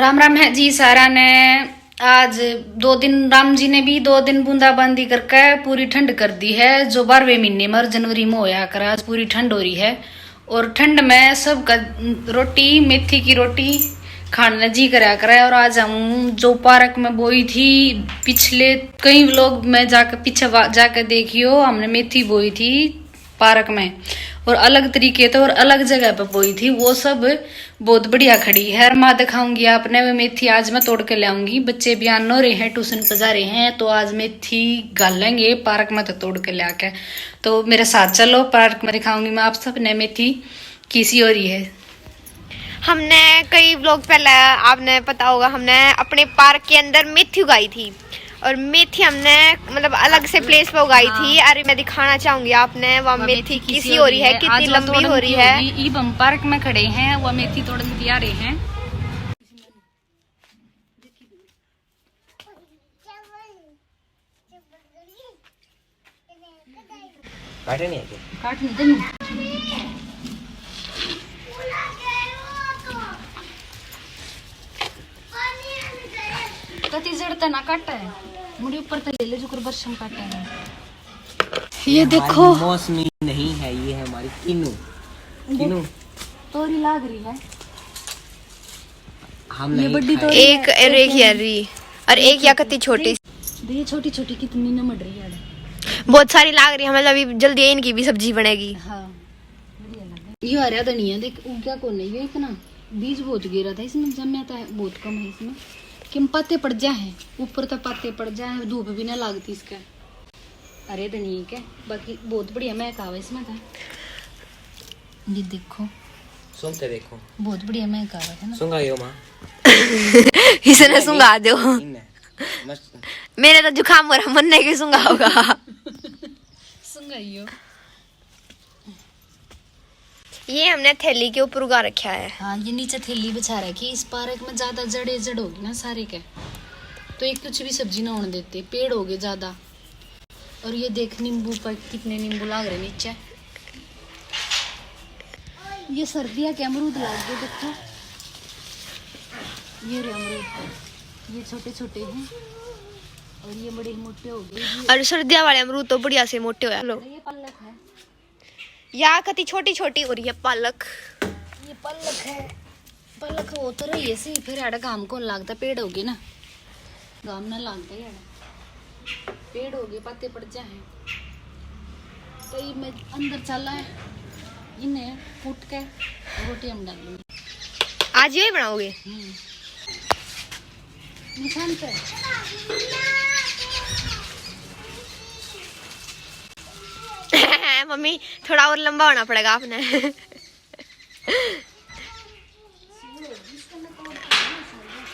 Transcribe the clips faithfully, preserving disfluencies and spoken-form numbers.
राम राम है जी सारा ने। आज दो दिन, राम जी ने भी दो दिन बूंदाबांदी करके पूरी ठंड कर दी है। जो बारहवें महीने में और जनवरी में होया कर, आज पूरी ठंड हो रही है। और ठंड में सब का रोटी, मेथी की रोटी खाने जी करया करे। और आज हम जो पार्क में बोई थी, पिछले कई व्लॉग में जाके पीछे वा-, जाके देखियो, हमने मेथी बोई थी पार्क में, और अलग तरीके तो और अलग जगह पे बोई थी, वो सब बहुत बढ़िया खड़ी है। और मैं दिखाऊंगी आपने वो मेथी, आज मैं तोड़ के ले आऊंगी। बच्चे भी आनो रहे हैं, ट्यूशन पर जा रहे हैं, तो आज मेथी घालेंगे पार्क में तो तोड़ के ले आके। तो मेरे साथ चलो, पार्क में दिखाऊंगी मैं आप सब ने मेथी किसी हो रही है। हमने कई व्लॉग पहले, आपने पता होगा, हमने अपने पार्क के अंदर मेथी उगाई थी। और मेथी हमने, मतलब, अलग से प्लेस पे उगाई थी। अरे, मैं दिखाना चाहूंगी आपने, वह मेथी किसी हो रही है, कितनी लंबी हो रही है। इब हम पार्क में खड़े हैं, वह मेथी तोड़ने के लिए आ रहे हैं। काटनी है क्या? काटनी देनी। कति जड़ ते ना काटे, मुड़ी ऊपर ते ले ले, जुकर बरसम काटे है। ये देखो, मौसमी नहीं है, ये है हमारी किन्नू। किन्नू तोरी लाग रही है। हम ये बड़ी तोरी एक है, और एक यारी, और एक या कति छोटी। ये छोटी छोटी कितनी नमड़ रही है। बहुत सारी लाग रही है, मतलब, अभी जल्दी इनकी भी सब्जी बनेगी। हाँ, बढ़िया लगे। ये हरा धनिया देख, उग्या कौन है ये इतना। बीज बहुत गिरा था इसमें, जम्या तो बहुत कम है इसमें। कि पत्ते पड़ जा है, ऊपर तो पत्ते पड़ जा है, धूप भी ना लागती इसका। हरे धनिया के, बाकी बहुत बढ़िया महक आवे इसमें तो। ये देखो, सूंघ के देखो। बहुत बढ़िया महक आवे है ना। सूंघायो माँ। इसने सूंघा दो। इन्ने। मस्त। मेरे तो जुकाम हो रहा, मन्ने की सूंघा होगा। सूंघाइयो। ये हमने थैली के ऊपर उगा रखा है। हाँ, ये नीचे थैली बिछा रखी। इस पार्क में ज्यादा जड़े जड़ होगी ना सारे के, तो ये कुछ भी सब्जी ना होने देते, पेड़ हो गए ज्यादा। और ये देख, नींबू पर कितने नींबू लाग रहे नीचे। ये सर्दियाँ के अमरूद लाग गए, देखो, ये रहे अमरूद, ये छोटे छोटे हैं और ये बड़े मोटे हो गए। ये और सर्दियाँ वाले अमरूद तो बढ़िया से मोटे हो गए। लो, ये पालक है। या कति छोटी छोटी हो रही है पालक। ये पालक है, पालक हो तो रही है सी, फिर आड़ा घाम कौन लागता, पेड़ हो गए ना, घाम ना लागता है आड़ा, पेड़ हो गए, पत्ते पड़ जा हैं। तो ये मैं अंदर चला है, इन्हें कूट के रोटी हम डाल लूँगी। आज ये बनाओगे? हम्म। निशांत। मम्मी, थोड़ा और लंबा होना पड़ेगा आपने।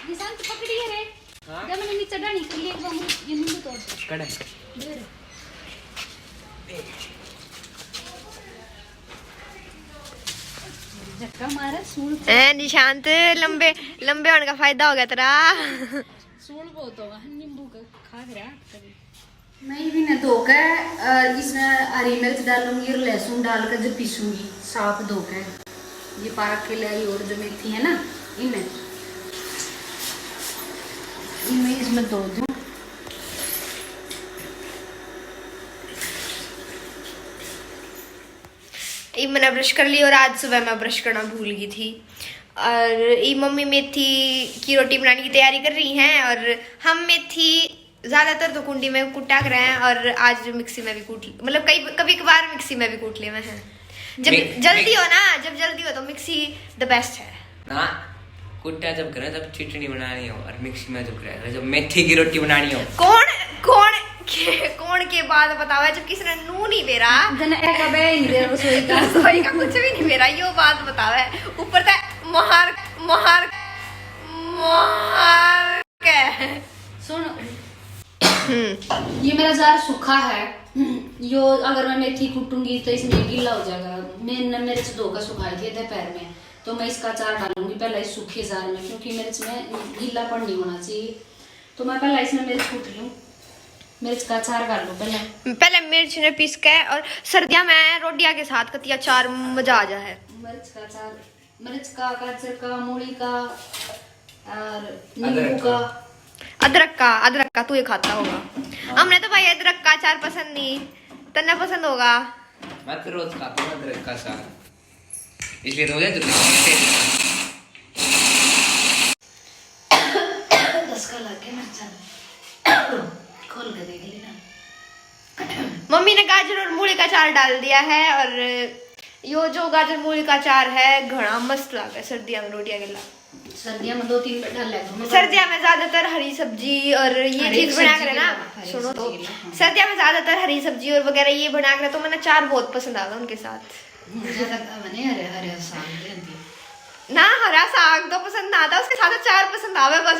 निशांत पकड़िए रे। हाँ? जब मैंने नीचे डाली कर लिए, एक बार ये नींबू तोड़ दे। कड़े। दे रे। धक्का मारा, सूल। ए, निशांत, लंबे, लंबे होने का फायदा हो गया तेरा। सूल बहुत होगा, नींबू का खा के रहा कभी। मैं भी ना धो के, अ, इसमें हरी मिर्च डालूंगी और लहसुन डाल के जो पीसूंगी, साफ धो के। ये पालक के लिए और जो मेथी है ना, इन्हें, इन्हें इसमें धो दूं। ये मैंने ब्रश कर ली और आज सुबह मैं ब्रश करना भूल गई थी। और ये मम्मी मेथी की रोटी बनाने की तैयारी कर रही हैं और हम मेथी ज्यादातर तो कुंडी में कुटा कर हैं और आज मिक्सी में भी कूट, मतलब, कई, कभी कभार मिक्सी में भी कूट लेवे हैं। जब जल्दी हो ना, जब जल्दी हो तो मिक्सी the best है ना। कुट्टा जब करे तब चटनी बनानी हो और मिक्सी में जब करे, जब मेथी की रोटी बनानी हो। कौन, कौन, के, कौन के बात बतावे जब किसी ने नू नहीं बेरा? जन एक अबे ही नहीं बेरा रसोई का। रसोई का कुछ भी नहीं बेरा, यो बात बतावे। ऊपर ते मार, मार, मार के। सुन, ये मेरा जार सूखा है, यो अगर मैं मेथी कूटूंगी तो इसमें गीला हो जाएगा। मैंने मिर्च धो कर सुखाई थी दोपहर में, तो मैं इसका अचार डालूंगी पहले इस सूखे जार में, क्योंकि मिर्च में गीलापन नहीं होना चाहिए। तो मैं पहले इसमें मिर्च कूट रही हूँ, मिर्च का अचार कर लो पहले। पहले मिर्च ने पीस के, और सर्दियाँ में रोटियाँ के साथ कतिया अचार मजा आ जा है। मिर्च का अचार, मिर्च का, गाजर का, मूली का, और नींबू का। अदरक का, अदरक का तू ये खाता होगा। हमने तो भाई अदरक का अचार पसंद नहीं, तन्ने पसंद होगा। मैं तो रोज खाता हूँ अदरक का अचार, इसलिए रोज अदरक का। दस का लग गया मिर्चा, खोल के देख लेना। मम्मी ने गाजर और मूली का अचार डाल दिया है, और यो जो गाजर मूली का अचार है, घना मस्त लागे सर्दियां में रोटियां के साथ। सर्दियां में दो तीन बार डाल लेते हैं। सर्दियां में ज्यादातर हरी सब्जी और ये चीज बना कर ना, सुनो तो, सर्दियां में ज्यादातर हरी सब्जी और वगैरह ये बना कर, तो मैंने अचार बहुत पसंद आता उनके साथ। मुझे तो मैंने हरे हरे साग दे दिए। ना, हरा साग तो पसंद ना आता, उसके साथ अचार पसंद आवे बस।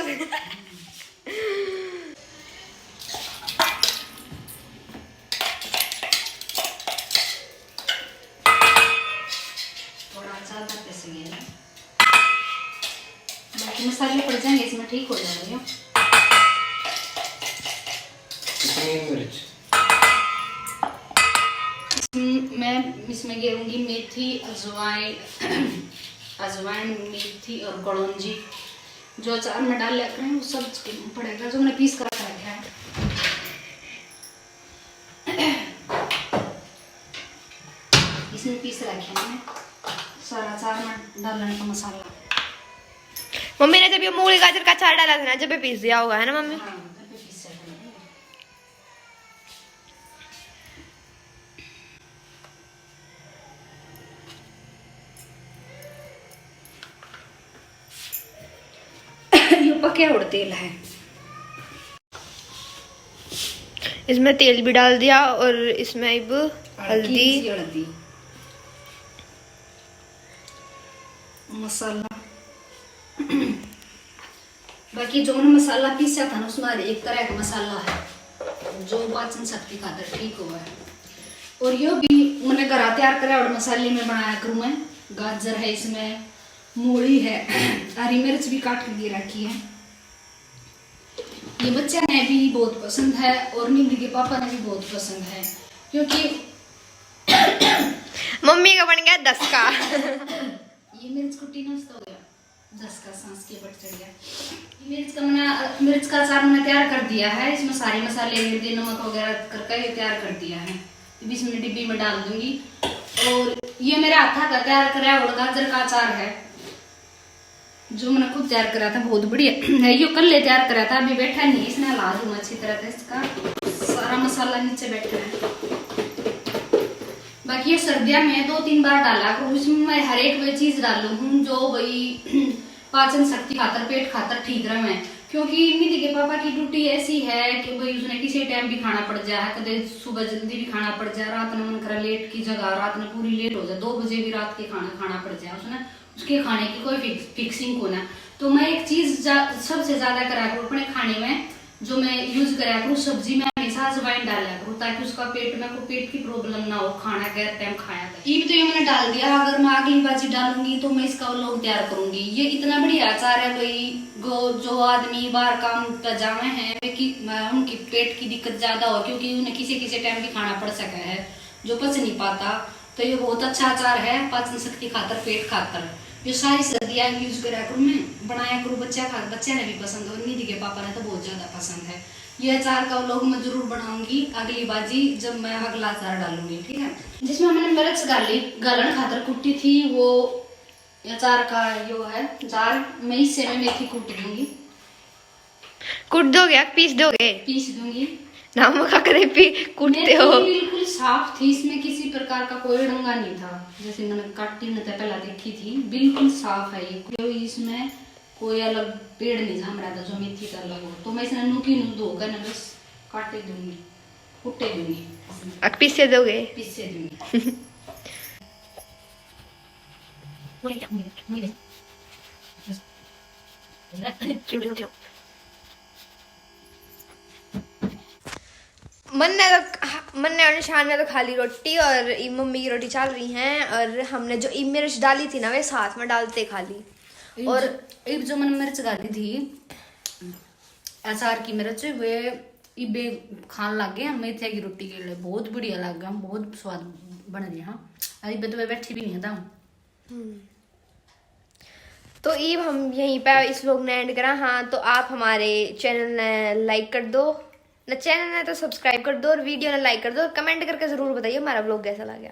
थोड़ा ज्यादा पीसेंगे ना, बाकी मसाले पड़ जाएंगे इसमें, ठीक हो जाएंगे। कितनी मिर्च? इसमें, मैं इसमें गेरूंगी मेथी, अजवाइन, अजवाइन, मेथी और कलौंजी। जो अचार में डाल लिया करें, वो सब पड़ेगा, जो मैंने पीस कर रखा है। इसमें पीस रखे मैंने सारा अचार में डालने का मसाला। मम्मी ने जब ये मूली गाजर का अचार डाला था ना, जब भी पीस दिया होगा, है ना मम्मी? हाँ, जब भी पीस दिया था। यो पके और तेल है। इसमें तेल भी डाल दिया और इसमें अब हल्दी। हल्दी, मसाला। बाकी जो मैंने मसाला पीसा था ना, उसमें हर एक तरह का मसाला है जो पाचन शक्ति खातर ठीक हुआ है। और यो भी मैंने घरा तैयार करा और मसाले में बनाया करूँ मैं। गाजर है इसमें, मूली है, हरी मिर्च भी काट के दे रखी है। ये बच्चा ने भी बहुत पसंद है और निधि के पापा ने भी बहुत पसंद है, क्योंकि मम्मी का बन गया दस का। ये मिर्च कुट्टी नष्ट हो गया, दस का सांस के बट चढ़ गया। ये मिर्च का मैंने, मिर्च का अचार मैंने तैयार कर दिया है। इसमें सारे मसाले, हल्दी, नमक वगैरह करके ये तैयार कर दिया है। अब इसमें डिब्बी में डाल दूंगी। और ये मेरे हाथा का तैयार करा और गाजर का अचार है, जो मैंने खुद तैयार करा था, बहुत बढ़िया है। यो कल ले तैयार करा था, अभी बैठा नहीं, इसने हला दूं अच्छी तरह से। इसका सारा मसाला नीचे बैठा है। बाकी ये सर्दियां में दो तीन बार डाला करूँ, इसमें मैं हर एक वे चीज डालू हूँ जो भाई पाचन शक्ति खातर, पेट खातर ठीक रहे, क्योंकि निधि के पापा की ड्यूटी ऐसी है कि भाई उसने किसी टाइम भी खाना पड़ जाए, कदे सुबह जल्दी भी खाना पड़ जाए, रात ने मन करे लेट की जगह, रात ने पूरी लेट हो जाए, दो बजे भी रात के खाना खाना पड़ जाए उसने, उसके खाने की कोई फिक्स, फिक्सिंग को ना। तो मैं एक चीज जा, सबसे ज्यादा करा करूँ अपने खाने में, जो मैं यूज करा करूँ सब्जी में, हमेशा अजवाइन डाला करूँ, ताकि उसका पेट में कोई पेट की प्रॉब्लम ना हो, खाना गैर टाइम खाया था। इब तो ये मैंने डाल दिया, अगर मैं अगली बाजी डालूंगी तो मैं इसका व्लॉग तैयार करूंगी। ये इतना बढ़िया अचार है भाई, गो-, जो आदमी बाहर काम पे जावे हैं, वे की, अ, उनकी पेट की दिक्कत ज्यादा हो, क्योंकि उन्हें किसी किसी टाइम भी खाना पड़ सका है जो पच नहीं पाता। तो ये बहुत अच्छा अचार है पाचन शक्ति खातर, पेट खातर। ये सारी सर्दियां यूज करा करूँ मैं, बनाया करूँ, बच्चा खा, बच्चा ने भी पसंद और निधि के पापा ने तो बहुत ज्यादा पसंद है। ये अचार का व्लॉग मैं जरूर बनाऊंगी अगली बाजी, जब मैं अगला अचार डालूंगी, ठीक है। जिसमें मैंने मिर्च गाली, गालन खातर कुट्टी थी, वो अचार का यो है जार। मैं इससे में मेथी कूट दूंगी। कूट दोगे या पीस दोगे? पीस दूंगी। ना मखा करे पी कूटते हो। मेथी बिल्कुल साफ थी, इसमें किसी प्रकार का कोई डंगा नहीं था। जैसे मैंने काटी न तो पहला देखी थी, बिल्कुल साफ है ये, कोई इसमें कोई अलग पेड़ नहीं जाम रहा था जो मेथी का अलग हो। तो मैं इसने नू की नू धोकर ना बस काटे दूंगी, कुटे दूंगी, अक पीसे दोगे? पीसे दूंगी। मन ने तो, मन ने और निशान ने तो खा ली रोटी और ये मम्मी की रोटी चल रही है और हमने जो ये मिर्च डाली थी ना, वे साथ में डालते खा ली। इब और जो, इब जो मैंने मिर्च डाली थी अचार की मिर्च, वे इबे खान लग गए हम मेथिया की रोटी के लिए। बहुत बढ़िया लग गया, बहुत स्वाद बन रही है। हाँ, अरे इबे तो मैं बैठी भी नहीं था। हम्म। तो इब हम यहीं पे इस व्लॉग ने एंड करा। हाँ, तो आप हमारे चैनल ने लाइक कर दो, ना चैनल ने तो सब्सक्राइब कर दो और वीडियो ने लाइक कर दो और कमेंट करके जरूर बताइए हमारा व्लॉग कैसा लगा।